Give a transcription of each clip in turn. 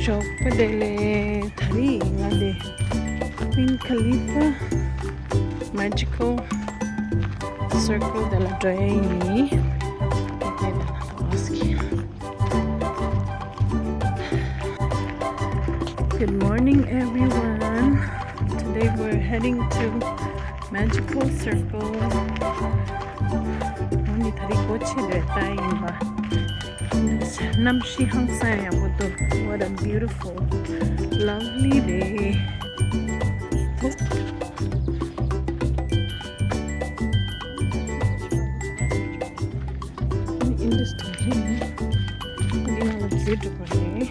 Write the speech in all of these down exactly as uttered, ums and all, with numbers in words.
ཞོགས་པ་བདེ་ལེགས། ད་རིང་ང་དེ་Queen Khalifa Magical Circle དེ་ལ་འགྲོ་ཡས་ཡིན། Good morning, everyone. Today we're heading to Magical Circle. ཨ་ནི་ད་རིང་སྒོ་ཕྱེ་རེད་ད་ཡིན་པ། གནམ་གཤིས་ཧང་སང་ཡག་པོ་འདུག What a beautiful, lovely day. ཨ་ནི་ཨིན་ཌི་སི་ཊོར་རེད། ཨ་ནི་ང་ལ་འཛུལ་འགྲོ་གི་རེད།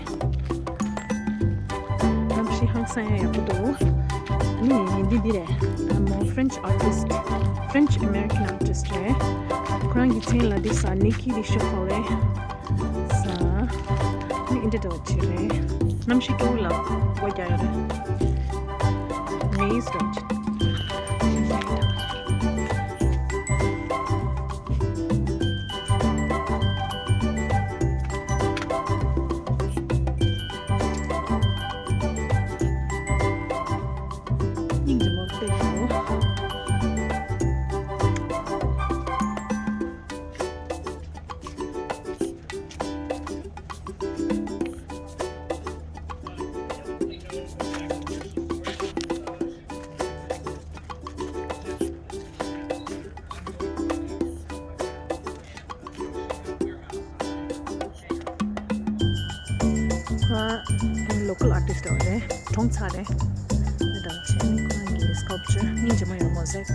གནམ་གཤིས་ཧང་སང་ཡག་པོ་འདུག་ཨ་ནི་འདི་འདི་རེད། ཨ་མོ་French artist, French American artist རེད། ཁོ་རང་གི་མཚན་ལ་འདི་ཟེར། Nikki de Chapelle ཟེར། ཨ་ནི་འདི་འདྲ་བྱས་རེད། གནམ་གཤིས་སྤྲོ་བོ་ལ་སྒོ་རྒྱག་ཡོད་རེད། Maze འདྲ་བྱས། སྙིང་རྗེ་མོ་དཔེ་ཞུ། ཁོ་ལོ་ཀལ་ཨར་ཊིསི་ཊི་རེད། གྲོངས་ཚར་རེད། དེ་འདྲ་བྱས་ནས་ཁོ་རང་གི་སི་ཀལ་པ་ཅར་སྙིང་རྗེ་མོ་ཡོད། མོ་ཟེག